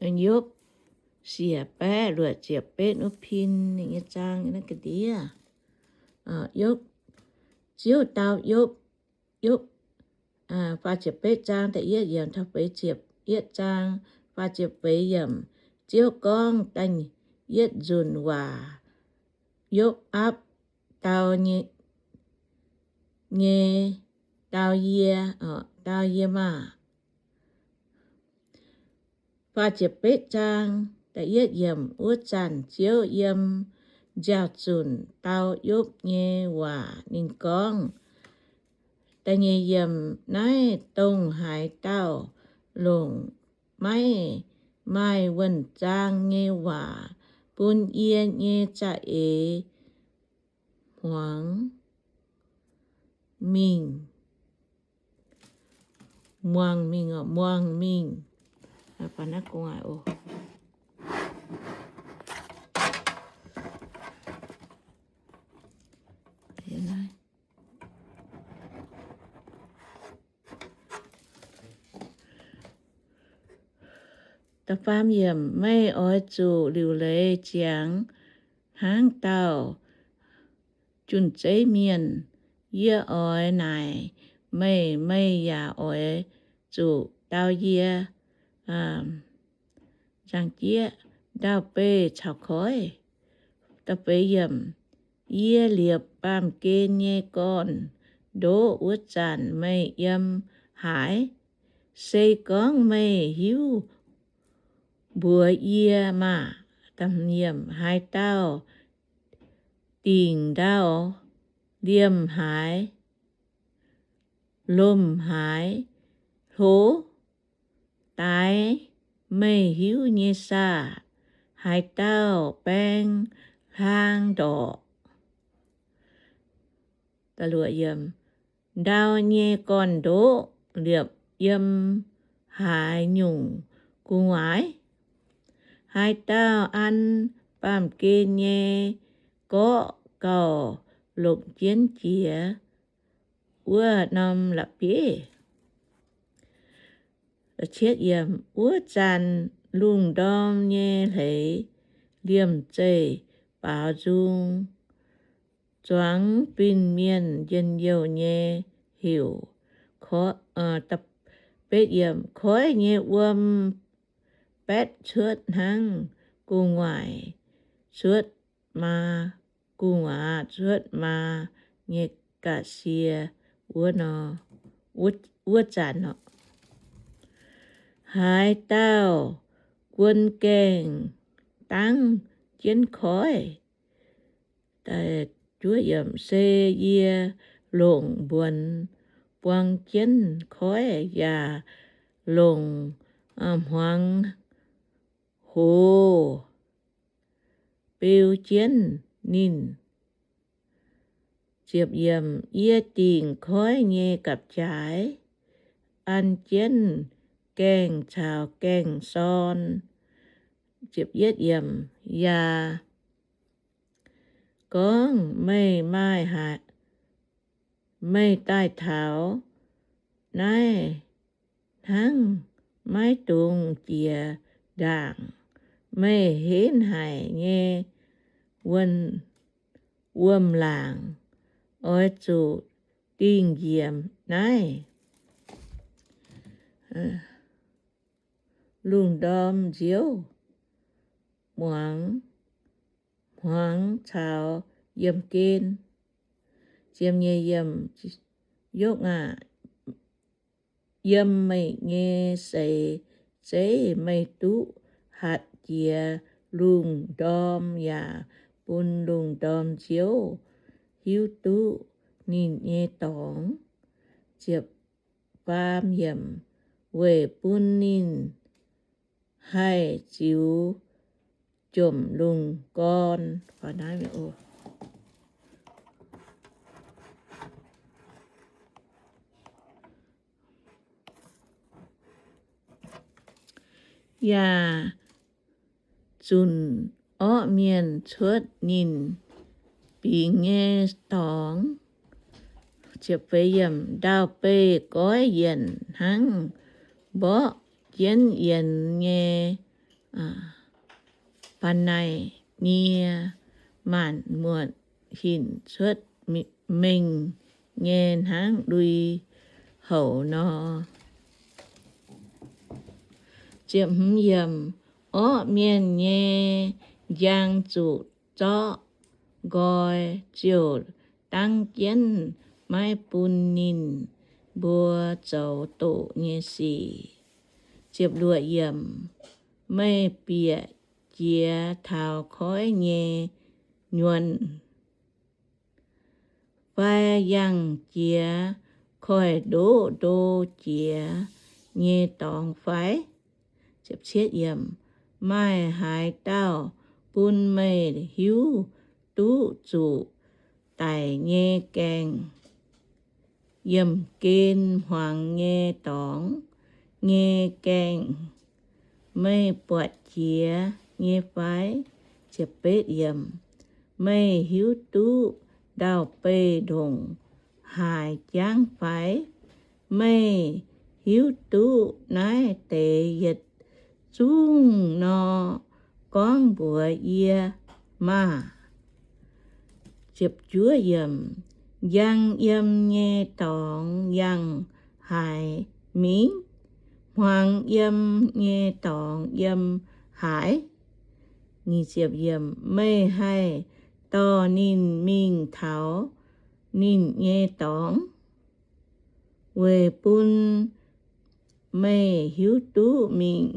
Yopv siec baeqv luoqc ziepc betv wuov pin ninh nyei zaang naaiv ga'ndiev. Yopv, Ziouv dau Yopv, Yopv, faah ziepc betv zaang da'yietv yiemc taux feix ziepc yietv zaang, faah ziepc feix yiemc. Ziouv gorngv da'yietv nzunc waac, Yopv aapv dau nyei, dau yie, dau yie maah! Faah ziepc betv zaang da'yietv yiemc. Wuov zanc Ziouv yiem nziaaux-zunc dau Yopv nyei waac. Ninh gorngv, da'nyeic yiemc, Naaiv dongh haaix dauh longc maiv maaih wuonh zaang nyei waac bun yie nyei za'eix hmuangx mingh, muangx mingh, muangx mingh. Da'faam yiemc, Meih oix zuqc liuc leiz ziangx hnangv dauh jun-zeiv mienh. Yie oix naaic meih, meih yaac oix zuqc dau yie nzangc-jieqv, ndau-beih caux koiv. Da'feix yiemc, Yie liepc baamh gen nyei gorn-ndoqv wuov zanc, meih yiem haaix? Se gorngv meih hiuv, mbuox yie maah! Haaix dauh dingc ndau, liemh haaix, lomh haaix, hlo daix, meih hiuv nyei saah? Haaix dauh baeng hlaang ndorqc? Ndau nyei gorn-ndoqv liepc yiem haaix nyungc gu'nguaaic? Haaix dauh an baamh gen nyei gorqv gauh longc jienv jiex wuov norm la'bieiv? Wuov zanc lungh ndorm nyei hleix liemh zeih baaux nzung, zuangx fin-mienh njien-youh nyei heuc. Koiv nyei wuom baetv cuotv hnangv gu'nguaaic cuotv maa, gu'nguaaz cuotv maa nyei ga'sie wuov nor, wuov zanc nor. Haaix dauh guon gaengh dangv jienv koiv? Se yie longc mbuonx buang jienv koiv yaac longc hmuangx hoz beu jienv ninh. Yie dingc koiv nyei gapv-jaaix an jienv gaengh caux gaengh sorn. Yaac gorngv, Meih maaih, meih daaih taux naaiv hnangv maiv dungx jiex ndaangc. Meih henv haic nyei wuom-laangc oix zuqc dingh njiec naaiv lungh ndorm nziouv, muangx, hmuangx caux yiemh gen. Yie, Yopv aah! Yiem meih nyei seix zeiv meih duqv hatc jiex lungh ndorm yaac bun lungh ndorm nziouv hiuv duqv ninh nyei dorngx. Ziepc faam yiemc, weic bun ninh haih ziux jomc lungh gorn. Yaac zunc orqv mienh cuotv ninh bingx nyei dorngx. Ndau-beih goiv yienc hnangv mborqv jienv yienx nyei Ba'nai nie maanc muotc hinc cuotv mengh nyei hnangv lui-houc nor. Orqv mienh nyei njang zuqc zorqv nqoi, ziouc dangv jienv maiv bun ninh mbuo zoux doqc nyei sic. Meih bieqc jiex taux koiv nyei nyuonh fai yangh jiex koiv-ndoqv ndo jiex nyei dorngx fai? Maaih haaix dauh bun meih hiuv duqv zuqc daic nyei gaengh, yiemh gen hmuangx nyei dorngx nyei gaengh? Meih buatc jiex nyei fai? Meih hiuv duqv ndau-beih ndongc haaix jangv fai? Meih hiuv duqv naaiv deix yietc zungv nor, gorngv mbuox yie maah! Njang yiem nyei dorngx yangh haaix mingh? Hmuangx yiem nyei dorngx yiem haaix? Meih haih dorh ninh mingh taux ninh nyei dorngx, weic bun meih hiuv duqv mingh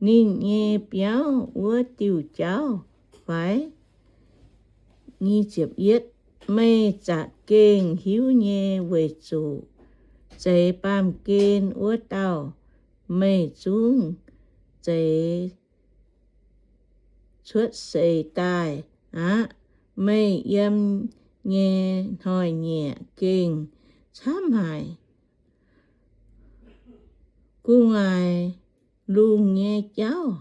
ninh nyei biauv wuov diuh jauv fai? Meih za'gengh hiuv nyei, weic zuqc zeix baamh gen wuov dauh meih zungv zeix cuotv seix daaih aqv. Meih yiem nyei hnoi-nyieqc gengh camv haic, gu'nguaaic lungh nyei jauv.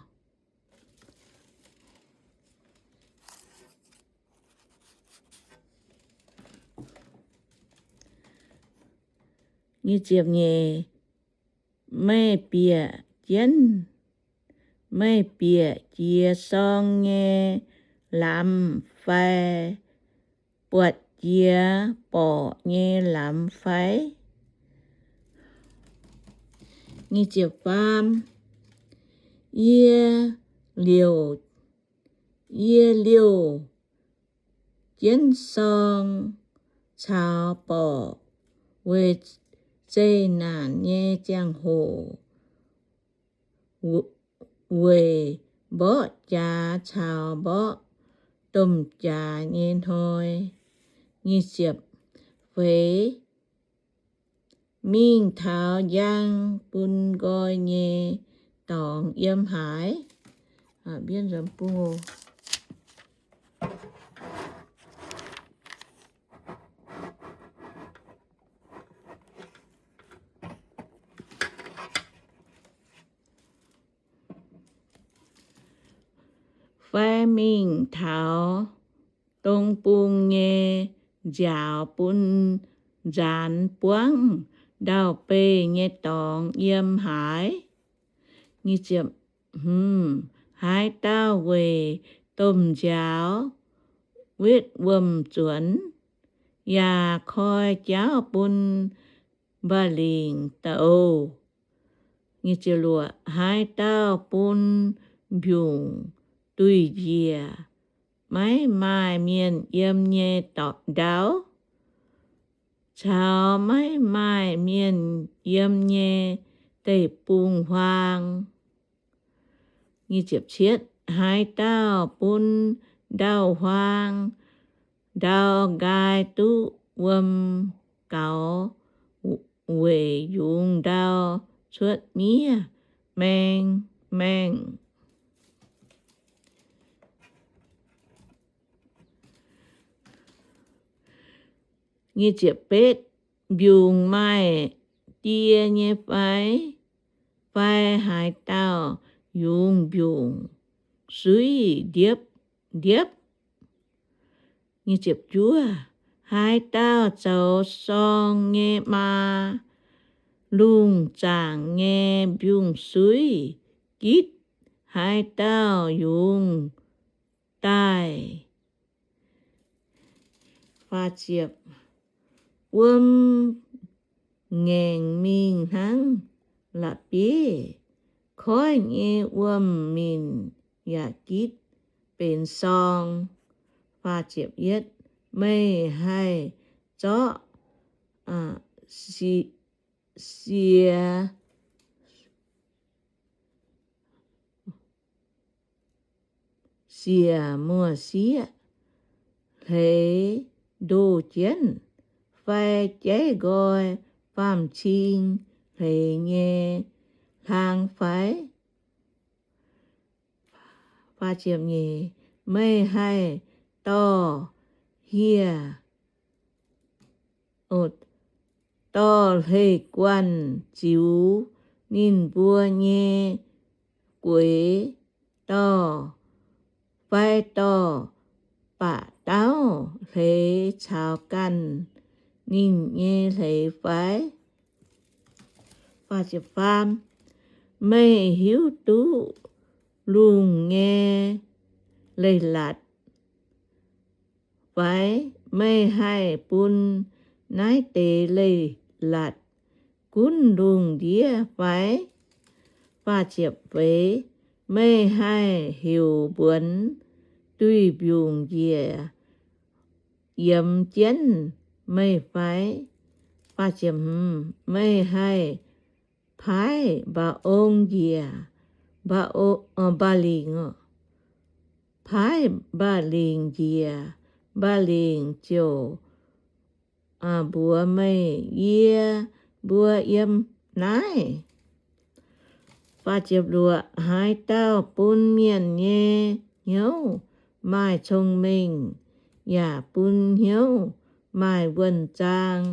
Meih bieqc jienv, meih bieqc jiex sorng nyei lamz fai buatc jiex borqc nyei lamz fai? Yie liouc, yie liouc jienv sorng caux borqc weic zeqc naanc nyei ziangh hoc, weic mborqv jaax caux mborqv domh jaax nyei hnoi. Feix, mingh taux njang bun nqoi nyei dorngx yiem haaix? Fai mingh taux dong bung nyei nziaaux bun nzaanx buangv ndau-beih nyei dorngx yiem haaix? Haaix dauh weic domh nziaaux wetv wuom-nzuonx, yaac koi jauv bun mba'lingc douz? Haaix dauh bun mbiungc duih njiec maiv maaih mienh yiem nyei ndau, caux maiv maaih mienh yiem nyei deic-bung-huaang? Haaix dauh bun ndau-huaang ndau nqaai duqv wuom gaux weic yungz ndau cuotv miev maeng maengh? Mbiungc maaih die nyei fai? Fai haaix dauh yungz mbiungc suiv ndiepv ndiepv? Haaix dauh zoux sorng nyei maa, lungh zaangc nyei mbiungc-suiv gitv haaix dauh yungz daaih? Wuom ngaengc mingh hnangv la'bieiv koiv nyei wuom-minc yaac gitv benx sorng. Meih haih zorqv siex siec muoz-sieqv hleix ndoh jienv, fai jaiv nqoi faam-cing hleix nyei hlang fai? Meih haih dorh hieh, dorh hleix guanh ziux ninh mbuo nyei gueix dorh, fai dorh ba'dauh hleix caux ganh ninh nyei hleix fai? Meih hiuv duqv lungh nyei leiz-latc fai? Meih haih bun naaiv deix leiz-latc gunv lungh ndiev fai? Meih haih heuc mbuonx duih mbiungc njiec yiemx jienv meih fai? Meih haih paaiv mba'ong njiec, mba'o-, mba'lingc, paaiv mba'lingc njiec, mba'lingc ziouc mbuox meih, Yie mbuo yiem naaiv. Haaix dauh bun mienh nyei hnyouv maaih cong-mengh, yaac bun hnyouv maaih wuonh zaang.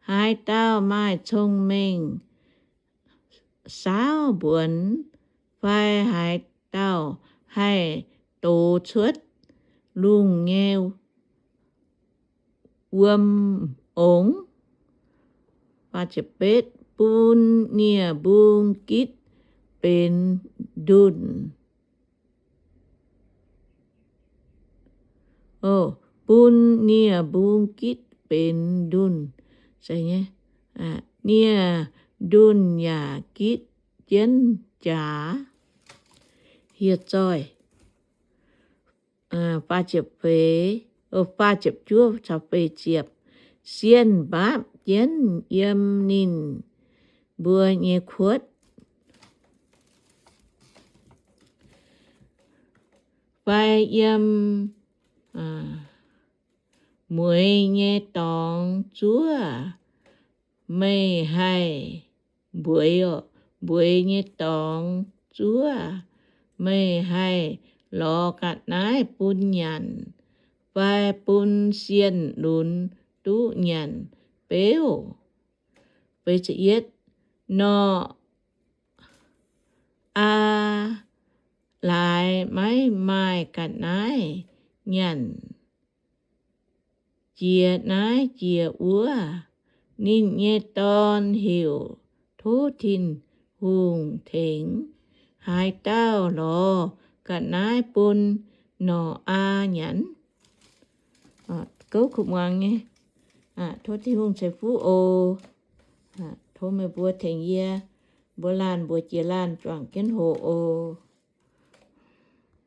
Haaix dauh maaih cong-mengh saauv mbuonx, fai haaix dauh haih dox cuotv lungh nyei wuom ongx? Bun nie-mbung gitv benx ndunh. Bun nie-mbung gitv benx ndunh. Nie-ndunh yaac gitv jienv jaax. Hieh zoih. Sienh mbaapv jienv yiem ninh mbuo nyei kuotv, fai yiem mueiz nyei dorngx zuov. Meih haih mbueiz, mbueiz nyei dorngx zuov. Meih haih lorz ga'naaiv bun nyanc, fai bun sienh lunx duqv nyanc beuv? Norqc aa laaix maiv maaih ga'naaiv nyanc, jiex naaiv jiex wuov. Ninh nyei dorn heuc tov Tin-Hungh tengx. Haaix dauh lorz ga'naaiv bun Norqc aa nyanc? Gouv kuv muangx nyei. Tov Tin-Hungh ceix fuqv oc. Tov meih mbuo tengx yie mbuo laanh mbuox jiex laanh juangc jienv hoqc oc.